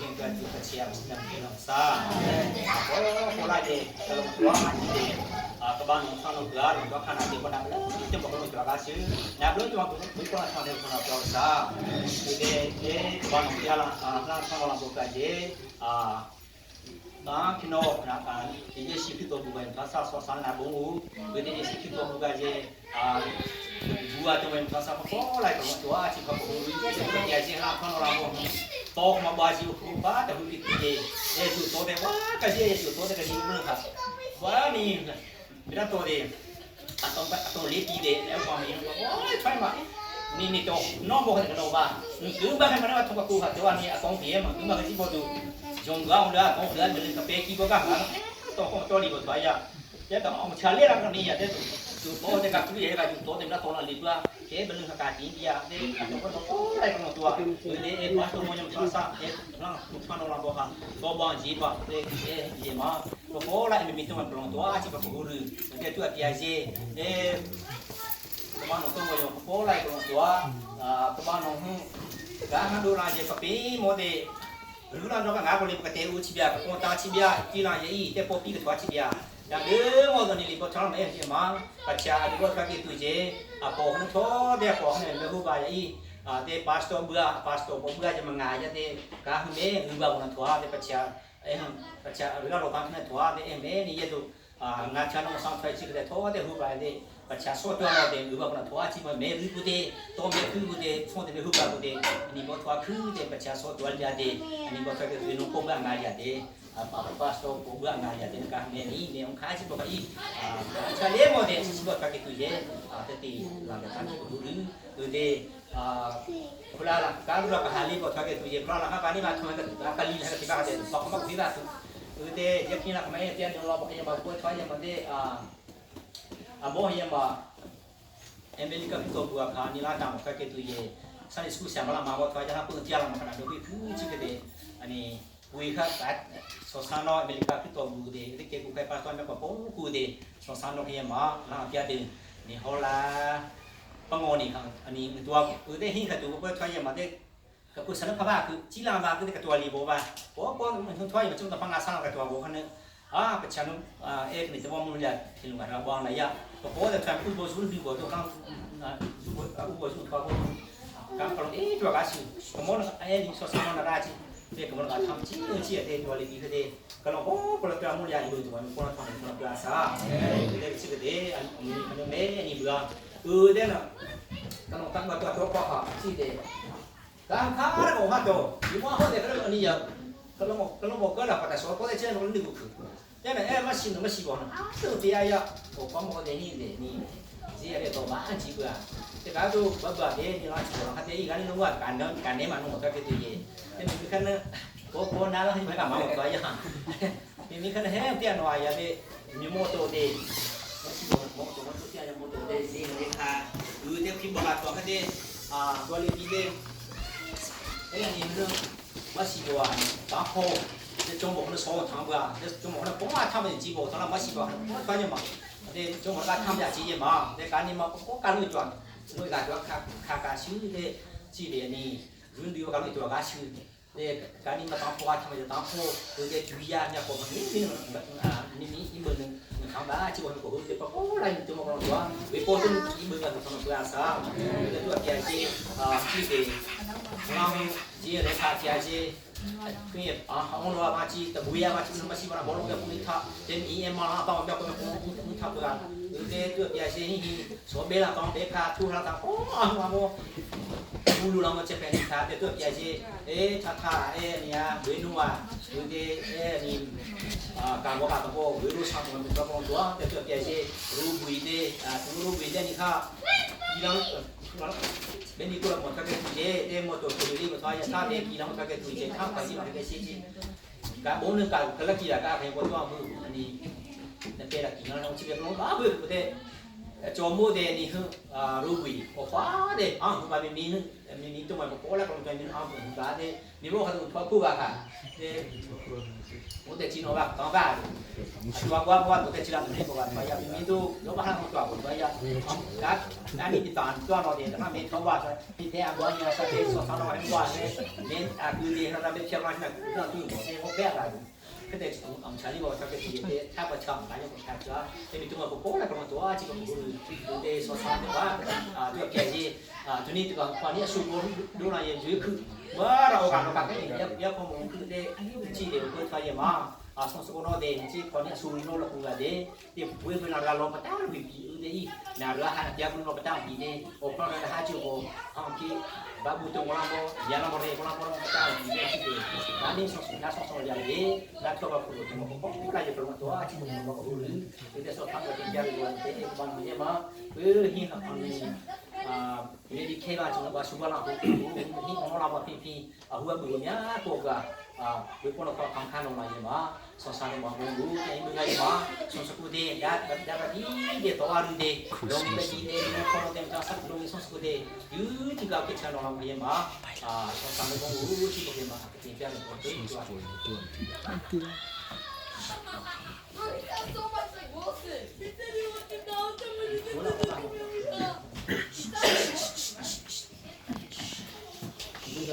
King tuan tu kachia nam ke long sa. Ko ko la de kalong tua ma de ka ba nong thang nong ga nong to khana de ko na lo te mo ko nong tua ga si na lo tua ko ko ko thang de ko na tua sa. De de ba nong tia la la thang la bo ka je a na kino na kan ye shi ki to bu ben ta sa so san na bo u de ye shi ki to bu ga je a bu a to ben ta sa ko lai ko tua chi ko bu de ye ji la thang la bo to ma ba ji ku ba ta bu ki ye ye ju to de wa ka je ye ju to de ka ji bu ka wa ni mi da to de a to ba to le ti de le wa mi o chai ma ni ni to no mo ka no ba cứ ba cái mà nó thông qua cụ hạt tiêu anh à con phía mà cứ mà cái gì bao tu dùng gạo nữa con nữa mình cà phê kia có cả to con cho đi một vài giờ thế đó ông cha lê ra cái này thế tu to thế cả cái gì cả tu to thì nó to là lý tua thế bên lưng cả chính kia thế nó có nó lại còn tua thế thế bắt tu mo nhom sa thế nó nó nó làm bộ ha to bao gì ba thế thế gì mà có lại mình tu mà plong tua chỉ có phụ nữ thế tu à gì thế ကမနတော့မယောပေါ်လိုက်တော့တော့အာကမနဟွန်းကာဟန်ဒိုလာရေပပီမောတေရူလာတော့ငါကိုလေပကတဲ့ဦးချပြကွန်တာချပြကြည်လာရေဤတဲ့ပေါ်ပြီးတော့ချပြဒါလေမောတော့နေလီပေါ်ချောင်းမဲချမပချာဒီဘောကကေတူဂျေအပေါ်ဟန်ထောတဲ့ပေါ်ဟန်မေဟုပါယေအာတေပါစတော်ဘူပါစတော်ဘောဘူဂျမငါရတဲ့ကာဟမေရူဘာဘနထွာတဲ့ပချာအဲဟန်ပချာရူလာတော့ခနဲ့ထွာတဲ့အဲမဲနေရတူအာငါချာနောဆောင်ဖိုင်ချိတဲ့ထောတဲ့ဟူပါတဲ့ ပချာဆောတော်တဲ့လူဘကထွာချိမမဲရူပတဲ့တော်မဲခုတဲ့ဖုန်တဲ့ဟူပါတဲ့နိဘောထွာခုတဲ့ပချာဆောတော်ကြတဲ့နိဘောထွာကဇနုပုံကငါရတဲ့ပါပါစတော့ပုံကငါရတဲ့ကမဲနီမေအောင်ခါချိပကဤအာချာလေမောတဲ့ချိဘောထွာကတူရဲ့အာတတိလာတဲ့န်ကိုလူတဲ့အာဖလာလာကာလူကဟာလီဘောထွာကတူရဲ့ဖလာလာဟာပါနီမထွာကကလီလာကတိပါတဲ့ပေါကမခိလာတူတဲ့ယခိလာကမဲတဲ့လောဘကယမကိုထွာယမတဲ့အာအဘောယမ Amerika to bua kha ni la ta ka ke tu ye sa ni school sa ma la ma bo twa ja ha pu tia la ma kana do bi phu chi ke de ani wi kha ta so sa no Amerika ki to bu de de ke ku kai pa to na pa po ku de so sa no ke ma la tia de ni ho la pa ngo ni kha ani tua u de hi kha tu ko twa ye ma de ကပုစနဖဘာကုជីလာဘာကုကตัวลีโบว่าปอปอมันทวยมันจุงตะปังอาซากับตัวโบคันอ่าปะชานุอ่าเอกนี่ตะบอมุนยาทิลุงกะบองไหนยะปอแต่ทำอุโบสุนคือบ่ตัวกังอุโบสุนทวบ่กังกะเอ๊ตัวกาสิกมอนเอลิงซอสมอนราจิเด็กมอนกะทำจีจีเดตัวลีคือเดกะลองโอ้ปลตัวมุนยาอยู่ตัวมันปอทำปลตัวซาเด็กสิเดอันนี้อันเมนี่เบื่อเออเดน่ะกะลองตั้งตัวตัวปอค่ะจีเด ကခါရကောဟာတော့ဒီမဟုတ်တယ်ကလည်းအနိယကလုံးကလုံးကလာပတာဆောပေါ်တဲ့ချဲလုံးလူခုတဲ့နဲ့အဲမရှိနမရှိဘောနော်သူတရားရဟိုကောမောတဲ့နိတဲ့နိဇီရတဲ့တော့ဘာအကြည့်ကွာတကားတို့ဘဘတဲ့ညီလာချောဟာတဲ့ဤကနေတော့ကန်တော့ကန်နေမှာနော်တော့တဲ့တည်းတဲ့မိခနဲ့ကိုကိုနာလာဟိမကမောတော့ရမိခနဲ့ဟဲတဲ့နော်ရတဲ့မြမောတော့တဲ့မရှိဘောမောတော့တော့တဲ့ရမောတော့တဲ့ဇီနေခါလူတဲ့ခိဘလာတော့တဲ့အာဒေါ်လီဒီတဲ့ 哎，你们没洗过啊？当好，这中国可能烧汤不啊？这中国可能光啊他们几个，当然没洗过，我反正嘛，这中国那他们家几嘛，这干你嘛，我干了转，我干转卡卡卡修的几年呢，轮流干了转卡修，这干你嘛当铺啊，他们就当铺，有些注意啊，你讲嘛，你你啊，你你你们能能扛吧？几个人过后，这不过来你怎么讲说？为保证你们个他们不要啥，这都要编辑啊，记得。 ငောင်းကြီးရခါပြကြီးခွင်းရအာဟောင်းလောပါကြီးတဘူရပါကြီးမရှိပါဘောလုံးကပူနိထတဲ့ဒီအမလာပါပြောကပူပူထပလာဒီတူပြရှိဟိဆိုဘေလာကောင်ဘေခါထူလာတာအော်အာမောဘူးလူလောင်ချက်ပဲခါတဲ့တူပြရှိအေးထထအဲနေရဝေနူဝဒီအဲနီအာကာဘောကတော့ဝေလူဆောင်မတော့ဘောတော့တဲ့တူပြရှိရူဘူတဲ့အာရူဘူတဲ့နိခဒီလောင် เบนิกุลหมดก็คือเจเดมตัวตัวนี้มาทอยถ้าเดกีน้องก็คือเจข้าวไปที่มันก็ซีจีกาโบนึกากะละกีละกาใครก็ตัวมืออันนี้ในเปละกีน้องชีวิตน้องบ้าเบื่อประเทศ做木的你很啊入围，我花的啊，我把明明明明都买不过来，我们啊不把的，你莫还是脱裤吧哈，我得记录吧，当吧，我我我我得记录你个吧，哎呀，明明都有把那个抓过，哎呀，啊，那你的单抓了的，那没脱吧？你天啊，我你说的说啥了？我呢，连啊，规定那边天嘛，那那对我我别来。cái này ông ông trái đi vào cho cái gì để tháp vào chồng cái một tháp cho thì mình tung vào cố là cònตัวchỉ có một để so sánh được à tôi kể gì à tôi đi từ còn nhớ số bốn đô là dưới khứ màเรากันเรากันcái này nhớ không muốn khứ để chỉ để tôi thay mà à xong số nó để chỉ còn nhớ số nó là cũng là để để với với là lo mà tao bị bị để là rồi ha dia pun lo petang bi ne o pro na ha chu ko hang ki ba bu tu ko la mo ya la mo re ko la mo petang bi ne chi de na ni so na so so ya le na to ba ku tu mo ko ko la ye pro to a chi mo mo ko lu de so thang ko ya lu de e ban ni ma e hi ha ni 啊，你你开吧，就我说过了，你我老婆偏偏啊，我不娘过个啊，我过了靠看看了嘛也嘛，说啥的嘛，我我哎没个嘛，说是古的，呀呀个地的多啊的，龙的地的，我看了点叫啥龙说是古的，有这个给钱了嘛也嘛，啊，说啥的我我去过嘛，给别人我对对吧？ You sound so much like Wilson. He said he wanted to know somebody said 那个。